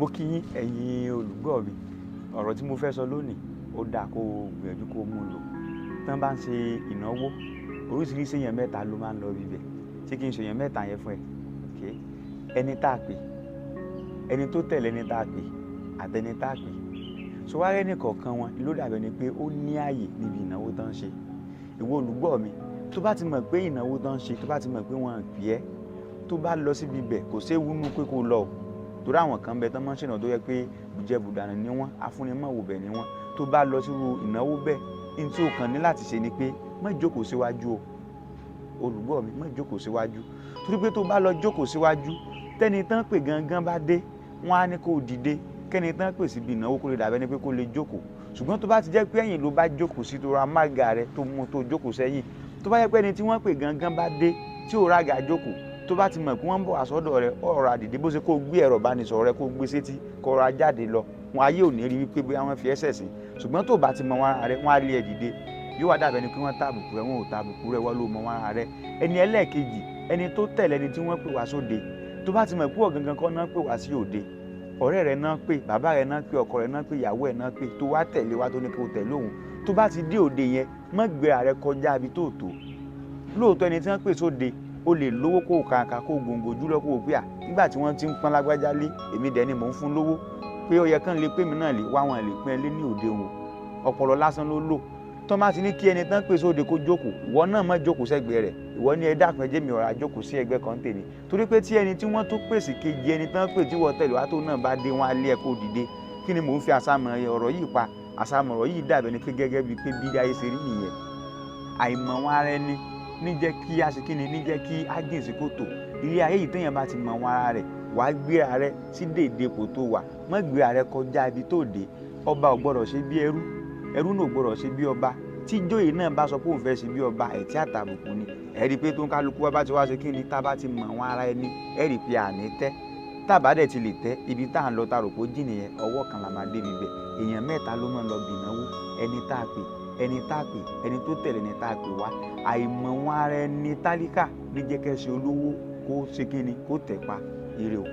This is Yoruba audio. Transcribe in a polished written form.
Mo kí yín, ẹ̀yin olùgbọ́ mi. Ọ̀rọ̀ tí mo fẹ́ sọ lónìí, ó dáa kó o gbìyànjú kó o mú lò. Tí wọ́n bá ń ṣe ìnáwó, oríṣiríṣi èèyàn mẹ́ta ló máa ń lọ ibi bẹ̀. Ṣé kí n ṣe èèyàn mẹ́ta yẹn fún ẹ? Okay. Ẹni tá a pè, ẹni tó tẹ̀lé ẹni tá a pè, àti ẹni tá a pè. So wá rẹ́ni kọ̀ọ̀kan wọn ló dàbí ẹni pé ó ní ààyè níbi ìnáwó tó ń ṣe. Ìwọ olùgbọ́ mi, tó bá ti mọ̀ pé ìnáwó tó ń ṣe, tó bá ti mọ̀ pé wọ́n ń pè ẹ́, tó bá lọ síbi ibẹ̀, kò séwu nínú pé kó lọ o. Torí àwọn kan bẹ tán máa ń ṣènáwó tó jẹ́ pé bùjẹ́bùdànù ni wọ́n, afúnimọ̀wòbẹ̀ ni wọ́n. Tó bá lọ sírú ìnáwó bẹ́ẹ̀, ohun tí o kàn ní láti ṣe ni pé má jókòó síwájú o. Olùgbọ́ mi, má jókòó síwájú. Torí pé tó bá lọ jókòó síwájú, tẹ́ni tán pè gangan bá dé, wọ́n á ní kó dìde. Kẹ́ni tán pè síbi ìnáwó kó lè dàbí ẹni pé kó lè jókòó. Ṣùgbọ́n tó bá ti jẹ́ pé ẹ̀yìn ló bá jókòó sí, tó ra mága rẹ tó mú tó jókòó sẹ́yìn, tó bá jẹ́ pé ẹni tí wọ́n pè gangan bá dé tí ò rága jókòó, tó bá ti mọ̀ pé wọ́n ń bọ̀ wá sọ́dọ̀ rẹ̀, ó rọra dìde, bó ṣe kó gbé ẹ̀rọ ìbánisọ̀rọ̀ rẹ kó gbé sétí, kó rọra jáde lọ. Wọn ayé ò ní rí wípé bóyá wọ́n fi ẹ́ ṣẹ̀sín. Ṣùgbọ́n tó bá ti mọ wọn ara rẹ, wọ́n á lé ẹ dìde. Yóò wá dàbí ẹni pé wọ́n tàbùkù rẹ, wọ́n ò tàbùkù rẹ, wọ́n ló mọ wọn ara rẹ. Ẹni ẹlẹ́ẹ̀kejì, ẹni tó tẹ̀lé ẹni tí wọ́n pè wá sóde. Tó bá ti mọ̀ pé ìwọ gangan kọ́ náà pè wá sí òde, ọ̀rẹ́ rẹ náà pè, bàbá rẹ náà pè, ọkọ rẹ náà pè, ìyàwó ẹ náà pè, tó wá tẹ̀lé wá tó ní kó tẹ̀lé òun. Tó bá ti dé òde yẹn, má gbéra rẹ kọjá ibi tó tó. Lóòótọ́ ẹni tí wọ́n pè sóde, o lè lówó kó kàǹkà kó gòǹgò jùlọ kó o pé à, nígbà tí wọ́n ti ń pọ́n lágbájá lé, èmi dẹ̀ ni mò ń fún lówó. Pé ó yẹ kán lè pè mí náà lé, wá wọn lè pín ẹ lé ní òde wọn. Ọpọlọ lásán ló lò. Tọ́ bá ti ní kí ẹni tán pè sóde kó jókòó, ìwọ náà má jókòó sẹ́gbẹ̀ẹ́ rẹ̀. Ìwọ ní ẹ dákun, ẹ jẹ́ mi ọ̀rá jókòó sí ẹgbẹ́ kan tèmi. Torí pé tí ẹni tí wọ́n tún pè sí kejì ẹni tán pè tí wọ́n tẹ̀lé wá tó náà bá dé, wọ́n á lé ẹ kó dìde. Kí ni mò ń fi àsámọ̀ ọ̀rọ̀ yìí pa? Àsámọ̀ ọ̀rọ̀ yìí dàbí ẹni pé gẹ́gẹ́ bíi pé bí ayé ṣe rí nìyẹn. Àìmọ̀ wọn ara ẹni ní jẹ́ kí a ṣe kíni, ní jẹ́ kí á jìn sí kòtò. Ilé ayé yìí, téèyàn bá ti mọ̀ wọn ara rẹ̀, wàá gbéra rẹ sí dèdè ipò tó wà. Má gbéra rẹ kọjá ibi tó dé. Ọba ò gbọdọ̀ ṣe bí ẹrú, ẹrú náà ò gbọdọ̀ ṣe bí ọba. Tí ìjòyè náà bá sọ pé òun fẹ́ ṣe bí ọba, ẹ̀tí àtàbùkù ni. Ẹ rí i pé tó ń kálukú wa bá ti wá ṣe kíni, tá bá ti mọ̀ wọn ara ẹni, ẹ rí i pé àní tẹ́. Tá bá dẹ̀ ti lè tẹ́, ibi tá à ń lọ ta rò pé ó jìn nìyẹn, ọwọ́ kan la máa dé ibi bẹ̀. Èèyàn mẹ́ta ló máa ń lọ bí ìnáwó: ẹni tá a pè, ẹni tá a pè, ẹni tó tẹ̀lé ẹni tá a pè wá. Àìmọ̀ wọn ara ẹni tálíkà ní jẹ́ kẹ́ ṣe olówó kó ṣe kíni, kó tẹ̀ pa. Ire o.